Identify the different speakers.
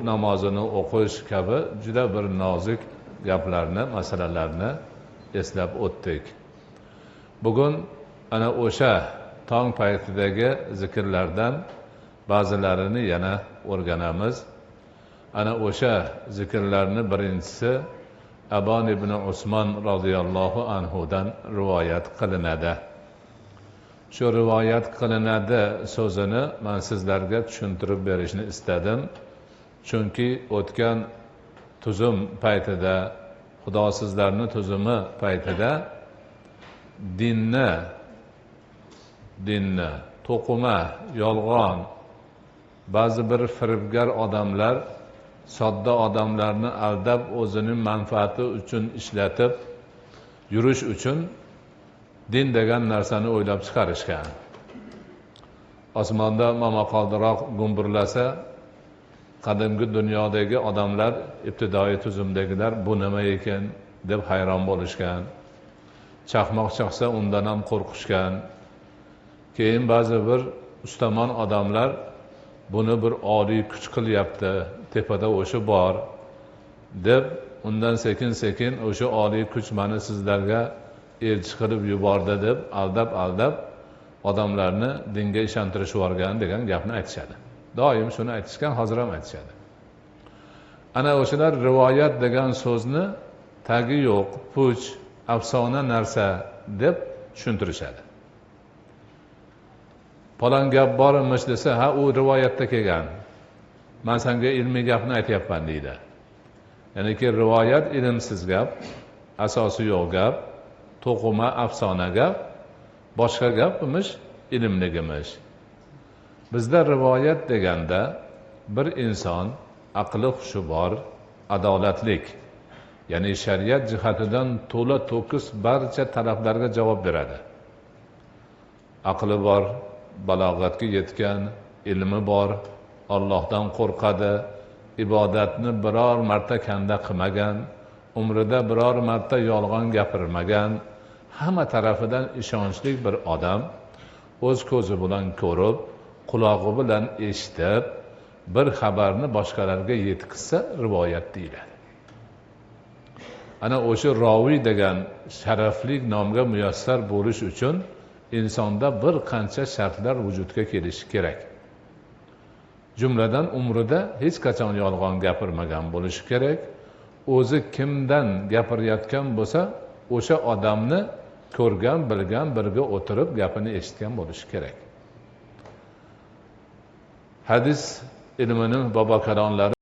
Speaker 1: namozini o'qish kabi juda bir nozik gaplarni, masalalarni eslab o'tdik. Bugun ana o'sha tong paytidagi zikrlardan ba'zilarini yana o'rganamiz. Ana o'sha zikrlarni birinchisi Abon ibn Usmon roziyallohu anhudan rivoyat qilinadi. Shu rivoyat qilinadi so'zini men sizlarga tushuntirib berishni istadim. Chunki o'tgan tuzum paytida, xudosizlarni tuzumi paytida dinni to'qima, yolg'on, ba'zi bir firibgar odamlar sodda odamlarni aldab o'zining manfaati uchun ishlatib yurish uchun din degan narsani o'ylab chiqarishgan. Osmonda momaqaldiroq gumburlasa, qadimgi dunyodagi odamlar, ibtidoiy tuzumdagilar bu nima ekan deb hayron bo'lishgan. Chaqmoq chaqsa undan ham qo'rqishgan. Keyin ba'zi bir ustamon odamlar buni bir oliy kuch qilyapti, tepada o'sha bor deb undan sekin-sekin o'sha oliy kuch meni sizlarga elchi qilib yubordi deb aldab-aldab odamlarni dinga ishontirishib yuborgan degan gapni aytishadi. Doim shuni aytishgan, hozir ham aytishadi. Ana o'shalar rivoyat degan so'zni tagi yo'q, puch, afsona narsa deb tushuntirishadi. Falon gap bor emish desa, ha u rivoyatda kelgan, men senga ilmiy gapni aytyapman deydi. Ya'niki rivoyat ilmsiz gap, asosi yo'q gap, to'qima afsona gap, boshqa gap emish, ilmlik emish. Bizda rivoyat deganda bir inson aqli hushi bor, adolatlik, ya'ni shariat jihatidan to'la to'kis barcha talablarga javob beradi. Aqli bor, balog'atga yetgan, ilmi bor, Allohdan qo'rqadi, ibodatni biror marta kanda qilmagan, umrida biror marta yolg'on gapirmagan, hamma tarafidan ishonchli bir odam o'z ko'zi bilan ko'rib, qulog'i bilan eshitib, bir xabarni boshqalarga yetkazsa rivoyat deyiladi. Ana o'sha roviy degan sharafli nomga muyassar bo'lish uchun insonda bir qancha shartlar vujudga kelishi kerak. Jumladan umrida hech qachon yolg'on gapirmagan bo'lishi kerak. O'zi kimdan gapirayotgan bo'lsa, o'sha odamni ko'rgan, bilgan, birga o'tirib gapini eshitgan bo'lishi kerak. Hadis ilmining bobo kalonlari